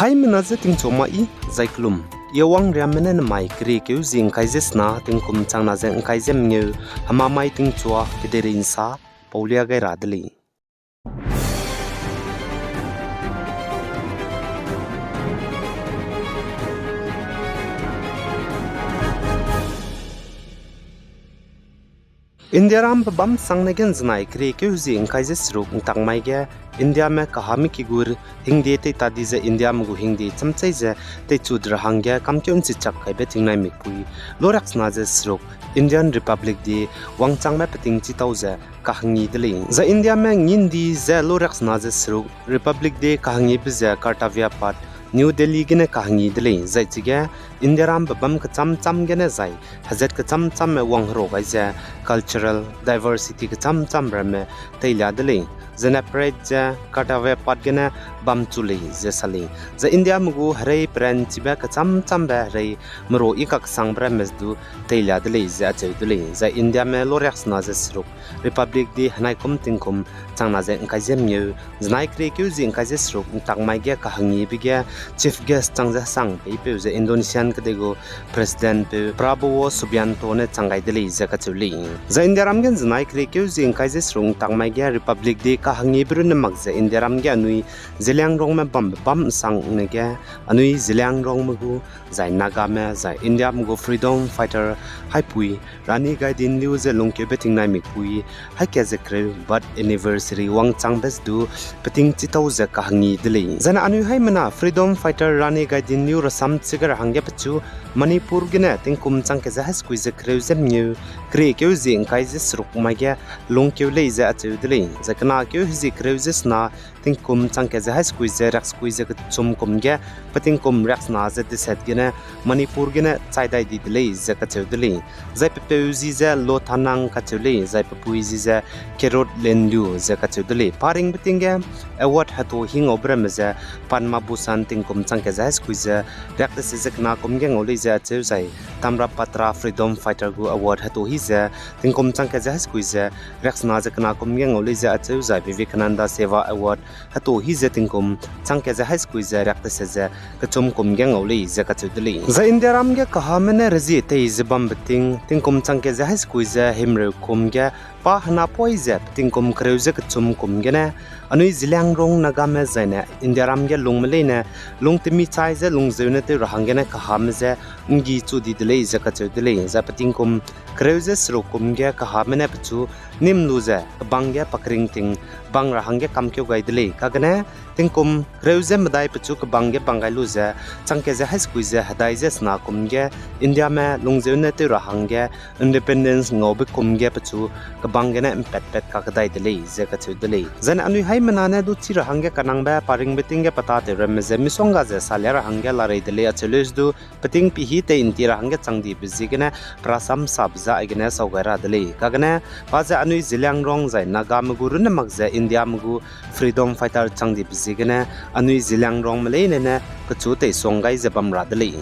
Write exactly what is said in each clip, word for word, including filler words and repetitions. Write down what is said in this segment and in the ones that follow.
Haimena je tingchua ma i, zai kelum. I Wangriamme ne nemai keriekeu zie ngkai ze sena, tingkum changna ze ngkai ze mengeu, hemamai tingchua, kedeirei nsa, paulia gai ra de lei. Indiaram pebâm sangne ge nzenai keriekeu zie ngkai ze seruk ngtak mai ge, Indiame kahame ki gu hingde tei ta di ze Indiame gu hingde chamchei ze teichu de ra hangge kamkeu nchichak kaibe tingnai mikpui, loriaksena ze seruk, Indian Republic Day wangchangbe peting chitau ze kahangi de lei. Zai Indiame ngindi ze loriaksena ze seruk Republic Day kahangibe ze Kartavya Path, New Delhi gene kahangi de lei. Zai chige Indiaram pebâm kechâm châm gene zai hezat kechâm châmme wangherua gai ze cultural diversity kechâm châm ramme teilia de lei. Zene parade ze Kartavya Path gene bam chu lei ze sa lei. Zai Indiame gu herei peranchibe kechâm châmbe herei merua i kaksangbe ramme du teilia de lei ze acheu de lei. Zai Indiame loriaksena ze seruk Republic Day henaikum tingkum changna ze ngkai ze mengeu, zenai keriekeu zie ngkai ze seruk ngtak mai ge kahangibe ge chief guest chang ze hesang peipeu ze Indonesian kedei gu Presidentpeu Prabowo Subianto ne chang gai de lei ze kacheu lei. Zai Indiaram ge nzenai keriekeu zie ngkai ze seruk ngtak mai ge Republic Day kahangibe runne mak ze Indiaram ge anui Zeliangrongme bambe bam nsangne ge, anui Zeliangrongme gu, zai Nagame, zai Indiame gu freedom fighter haipui, Rani Gaidinliu ze lungkeube tingnai mikpui, haika ze kereu birth anniversary wangchangbe ze du peting chitau ze kahangi de lei. Zane anui haimena freedom fighter Rani Gaidinliu rasam chige ra hangge pechu Manipur gene tingkum changke ze hai sekui ze kereu ze mengeu, keriekeu zie ngkai ze seruk mai ge lungkeu lei ze acheu de lei. Zai kenakeu hezie kereu ze sena tingkum changke ze hai sekui ze riak sekui ze kechum kum ge, petingkum riaksena ze deset gene Manipur gene chai dai di de lei ze kacheu de lei. Zai pepeu zi ze Lothanang kacheu lei, zai pepui zi ze Kerot Lendu ze kacheu de lei. Paringbe ting ge award hetu hi ngaube ramme ze Padma Bhushan tingkum changke ze hai sekui ze riak deset ze kena kum ge ngau lei ze acheu zai Tamrapatra Freedom Fighter gu award hetu hi ze tingkum changke ze hai sekui ze riaksena ze kena kum ge ngau lei ze acheu zai Vivekananda Seva Award hetu hi ze tingkum changke ze hai sekui ze riak deset ze kechum kum ge ngau lei ze kacheu de lei. Zai Indiaram ge kahame ne rezie tei ze bambe ting, tingkum changke ze hai sekui ze himreu kum ge pa hena poi ze petingkum kereu ze kechum kum gene, anui Zeliangrong Nagame zaine Indiaram ge lungme leine, lung temi chai ze lungzeu ne tew ra hanggene kahame ze nggi chu di de lei ze kacheu de lei. Zai petingkum kereu ze seruk kum ge kahame ne pechu nim lu ze kebang ge pakring ting bang ra hangge kamkeu gai de lei. Kagene tingkum kereu ze medai pechu kebang ge bang gai lu ze, changke ze hai sekui ze hedai ze sena kum ge, Indiame lungzeu ne tew ra hangge, independence ngaube kum ge pechu kebang gene mpatpat kakdai de lei ze kacheu de lei. Zane anui haimena ne du chi ra hangge kanangbe paringbe ting ge peta tew ramme ze misongga ze salia ra hangge larei de lei acheu lei du, peting pi hi tei nti ra hangge chang dibe ziegene prasam sabe za aigene sau gai ra de lei. Kagene pa ze anui Zeliangrong zai Nagame gu runne mak ze Indiame gu freedom fighter chang dibe ziegene anui Zeliangrongme leine ne kechu tei suang gai ze bam ra de lei.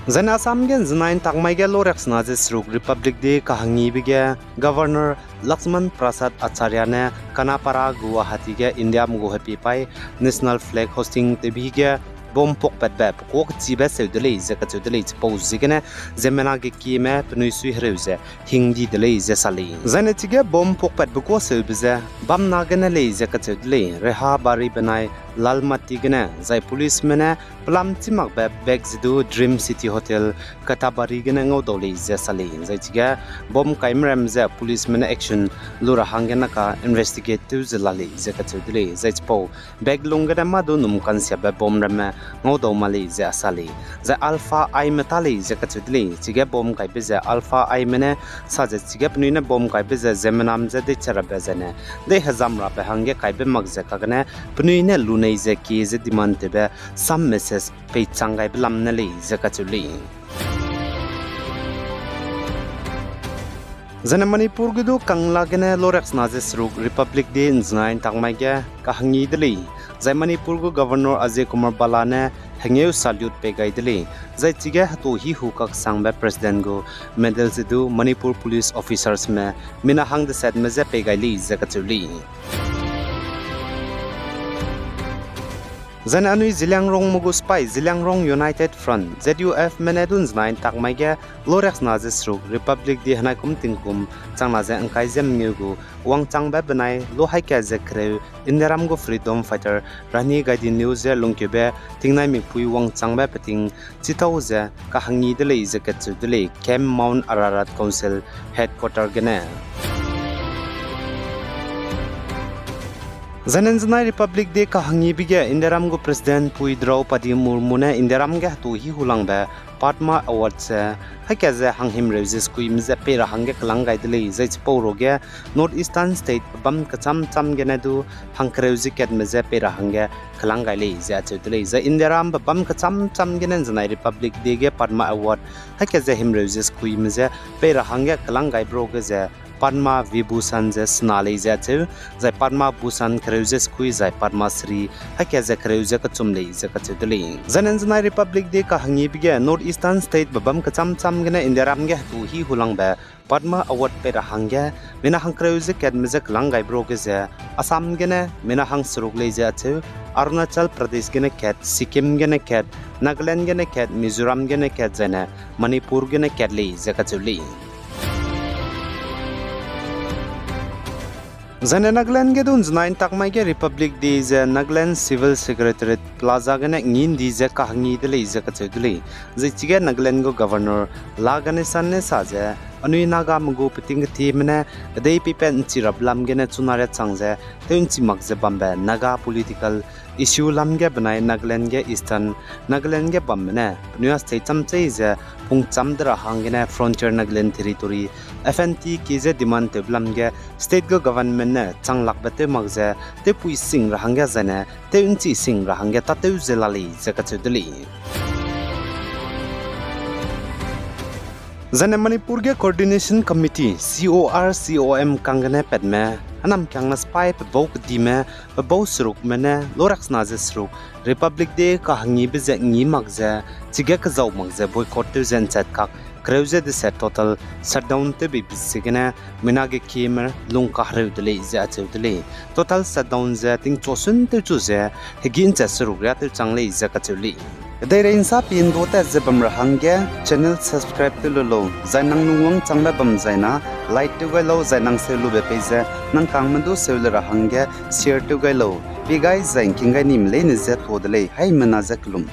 Zane Assam ge nzenai ntak mai ge loriaksena ze seruk Republic Day kahangibe ge Governor Lakshman Prasad Acharya ne Kanapara Guwahati ge Indiame gu hepi pai National Flag Hosting tewbi ge bomb puakpatbe pekuâ kechibe seu de lei ze kacheu de lei. Chipau ziegene ziemmena ge kieme penui sui hereu ze hing di de lei ze sa lei. Zane chige bomb puakpatbe kuâ seube ze bamna gene lei ze kacheu de lei. Rehabari benai Lalmati gene zai policeme ne pelam chî makbe bag ze du Dream City Hotel Kathabari gene ngaudau lei ze sa lei. Zai chige bomb kaime ram ze policeme ne action lu ra hangge naka investigate tew ze la lei ze kacheu de lei. Zai chipau bag lung gene mâ du num kansiabe bomb ramme ngaudau ma lei ze sa lei. Zai Alpha Ime ta lei ze kacheu de lei. Chige bomb kaibe ze Alpha Ime ne sa ze chige penui ne bomb kaibe ze ziemmenam ze deicha rabe zene dei hezam rabe hangge kaibe mak ze kagene penui ne lunei ze kie ze demand tewbe sam message peichang gaibe lam ne lei ze kacheu lei. Zane Manipur ge du Kangla gene loriaksena ze seruk Republic Day nzenai ntak mai ge kahangi de lei. Zai Manipur gu Governor Ajay Kumar Bhalla ne hengeu salute pei gai de lei. Zai chige hetu hi hu kaksangbe President gu medal ze du Manipur Police Officersme mina hang desetme je pei gai lei ze kacheu lei. Zaine anui Zeliangrongme gu sipai, Zeliangrong United Front, Z U F me ne dun zenai ntak mai ge, loriaksena ze seruk Republic Day henai kum tingkum changna ze ngkai ze mengeu gu wangchangbe benai lo haika ze kereu Indiaram gu freedom fighter Rani Gaidinliu ze lungkeube tingnai mikpui wangchangbe peting chitau ze kahangi de lei ze kacheu de lei Camp Mount Ararat Council Headquarter gene. Zaine zenai Republic Day kahangibe ge Indiaram gu President pui Draupadi Murmu ne Indiaram ge hetu hi hulangbe Padma Award ze haika ze hanghimreu ze sekuime ze pei ra hangge kelang gai de lei, zai chipau ruage North Eastern State bam kecham cham gene du hangkereu ze katme je pei ra hangge kelang gai lei ze acheu de lei. Zai Indiaram bam kecham cham gene zenai Republic Day ge Padma Award haika ze himreu ze sekuime je pei ra hangge kelang gai bro ge ze Padma Vibhushan ze sena lei ze acheu, zai Padma Bhushan kereu ze sekui zai Padma Shri haika ze kereu ze kechum lei ze kacheu de lei. Zaine zenai Republic Day kahangibe ge North Eastern State bam kecham cham gene Indiaram ge hetu hi hulangbe Padma Award pei ra hangge mina hangkereu ze katme je kelang gai bro ge ze Assam gene mina hangseruk lei ze acheu, Arunachal Pradesh gene kat, Sikkim gene kat, Nagaland gene kat, Mizoram gene kat zaine Manipur gene kat lei ze kacheu lei. Zaine Nagaland ge dun zenai ntak mai ge Republic Day ze Nagaland Civil Secretariat Plaza gene ngî ndi ze kahangi de lei ze kacheu de lei. Zai chige Nagaland gu Governor La Ganesan ne sa ze, anui Nagame gu peting ketieme ne kedei peipat nchi rap lam gene chuna riachang ze tew nchi mak ze bambe Naga political issue lam ge benai Nagaland ge Eastern Nagaland ge bamme ne penui a state cham chei ze pungcham de ra hanggene Frontier Nagaland Territory, F N T K ze demand tewbe lam ge state gu government ne changlakbe tew mak ze tewpui sing ra hangge zaine tew nchi sing ra hangge tâtew ze la lei ze kacheu de lei. Zaine Manipur ge Coordination Committee, C O R C O M kanggene patme, hênamkiangna sipai pebau kedime, pebau serukme ne loriaksena ze seruk Republic Day kahangibe ze ngî mak ze, chige kezau mak ze boycott tew ze nchat kak kereu ze deset total shutdown tewbeibe ziegene mina ge kieme lung kahereu de lei ze acheu de lei. Total shutdown ze tingchu sun tewchu ze hegî nchat seruk riâ tew chang lei ze kacheu lei. Kedeirei nsa pi ndu tat ze bam ra hangge channel subscribe tew lu lau, zai nang lungwangchangbe bam zaina like tew gai lau, zai nang seu lube pei ze nang kangme du seu le ra hangge share tew gai lau. Pi gai zai ngking gai nime leine je tuâ de lei, haimena je kelum.